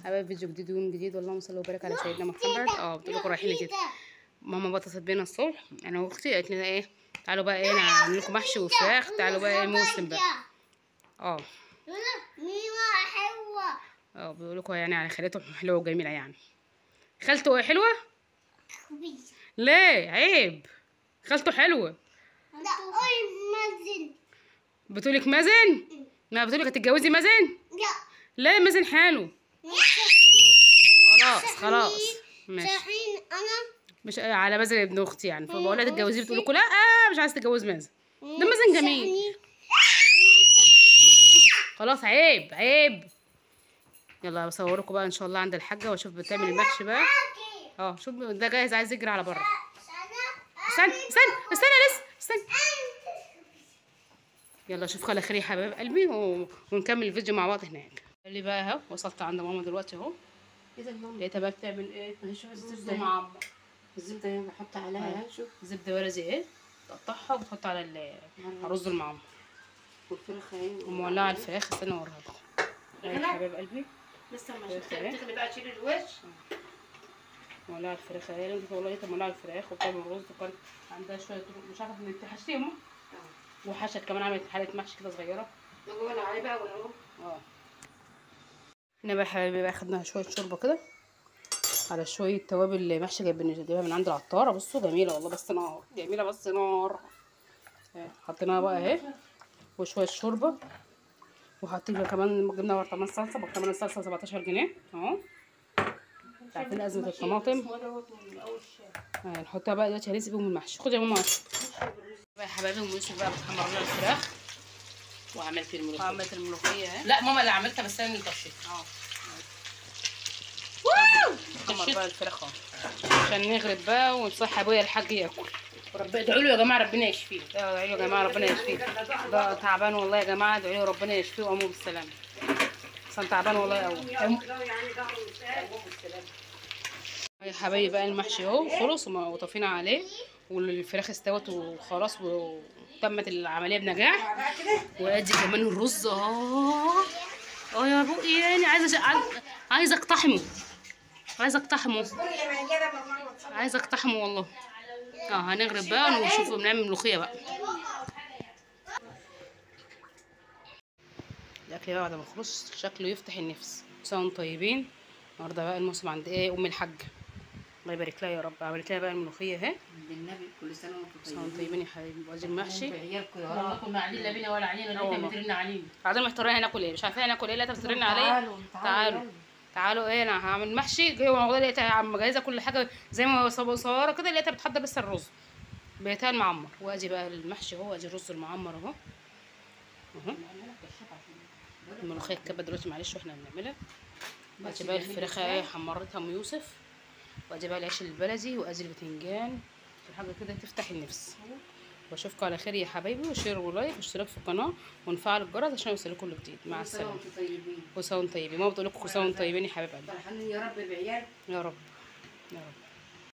حبايب فيديو جديد ويوم جديد، واللهم صل وبارك على سيدنا محمد. بتقول لكم رايحين لكده. ماما بطست بينا الصبح انا واختي، قالت لنا ايه تعالوا بقى ايه نعمل لكم محشي وفراخ، تعالوا بقى ايه الموسم بقى. حلوة. بيقول لكم يعني على خالته حلوة وجميلة يعني. خالته حلوة؟ ليه عيب، خالته حلوة. لا قول مازن. بتقولك مازن؟ ما بتقولك هتتجوزي مازن؟ لا. لا مازن حاله. خلاص خلاص ماشي. انا مش على مازن ابن اختي يعني، فبقول لها تتجوزيه بتقول لكم لا مش عايزه تتجوز مازن. ده مازن جميل. خلاص عيب عيب. يلا بصوركم بقى ان شاء الله عند الحاجة واشوف بتعمل المحشي بقى. شوف ده جاهز عايز يجري على بره. استنى استنى استنى لسه استنى. يلا اشوفكم على خير يا حبايب قلبي، ونكمل الفيديو مع بعض هناك. اللي بقى اهو وصلت عند ماما دلوقتي اهو. لقيتها بقى بتعمل ايه؟ شوف الزبدة معمر. الزبدة بحط عليها، شوف زبدة ورزي اهي، تقطعها وتحط على الرز المعمر. والفراخ اهي ومولعه الفراخ. استنى اوريها لكم يا حبايب قلبي. لسه ما تغلي بقى تشيل الوش. مولعه الفراخ اهي، والله لقيتها مولعه الفراخ وبتعمل رز، وكان عندها شوية مش عارفه انت حشتي يا ماما، وحشت كمان، عملت حاله محشي كده صغيرة. ولا عليه بقى ولا اهو. هنا بقى حبايبي بقى خدنا شوية شوربة كده على شوية توابل محشي جايبينها من عند العطاره. بصوا جميلة والله، بس نار جميلة، بس نار. حطيناها بقى اهي وشوية شوربة، وحاطين كمان جبنا برطمان صلصه، برطمان الصلصه 17 جنيه اهو. عارفين ازمة الطماطم. هنحطها بقى دلوقتي، هنسقي بيهم المحشي. خدي يا ماما بقى يا حبايبي. ام يوسف بقى بتحمر لنا الفراخ وعملت الملوخية. وعملت الملوخية اهي. لا ماما اللي عملتها بس انا اللي طشيتها. حمر بقى الفراخ اهو عشان نغرب بقى ونصحي ابويا الحاج ياكل. ربنا ادعوا له يا جماعة ربنا يشفيه. ادعوا له يا جماعة ربنا يشفيه، ده تعبان والله يا جماعة، ادعوا له ربنا يشفيه وقوموا بالسلامة. اصلا تعبان والله قوي. يا حبايبي بقى المحشي اهو خلص وطفينا عليه، والفراخ استوت وخلاص وتمت العملية بنجاح. وادي كمان الرز يا بقي يعني عايزه اقتحمه، عايزه اقتحمه، عايزه اقتحمه والله. هنغرب بقى ونشوف بنعمل ملوخية بقى. الاكل بقى بعد ما خلص شكله يفتح النفس. كل طيبين. النهارده بقى الموسم عند ايه ام الحاج، الله يبارك لها يا رب. عملت لها بقى الملوخية اهي. بالنبي كل سنة وانتم طيبين يا حبايبي. وادي المحشي والله كنا قاعدين لا بينا ولا علينا، ولا انت بترن علينا. قاعدين محتارين هناكل ايه، مش عارفين هناكل ايه. لا بترن عليا تعالوا تعالوا ايه انا هعمل محشي. جاية والله لقيتها مجهزة كل حاجة زي ما صورة كده، لقيتها بتحضر بس الرز بقيتها المعمر. وادي بقى المحشي اهو، ادي الرز المعمر اهو اهو. الملوخية الكبه دلوقتي معلش واحنا بنعملها. وادي بقى الفراخ اهي حمرتها ام يوسف. وادي بقى العيش البلدي، وادي البتنجان. حاجة كده تفتح النفس. واشوفكم على خير يا حبايبي، و share و like واشتراك في القناة ونفعل الجرس عشان يوصلكم كل جديد. مع السلامة. كل سنة وانتم طيبين. ماما بتقول لكم كل سنة وانتم طيبين يا حبايب قلبي. فرحانين يا رب بعيالكم يا رب يا رب.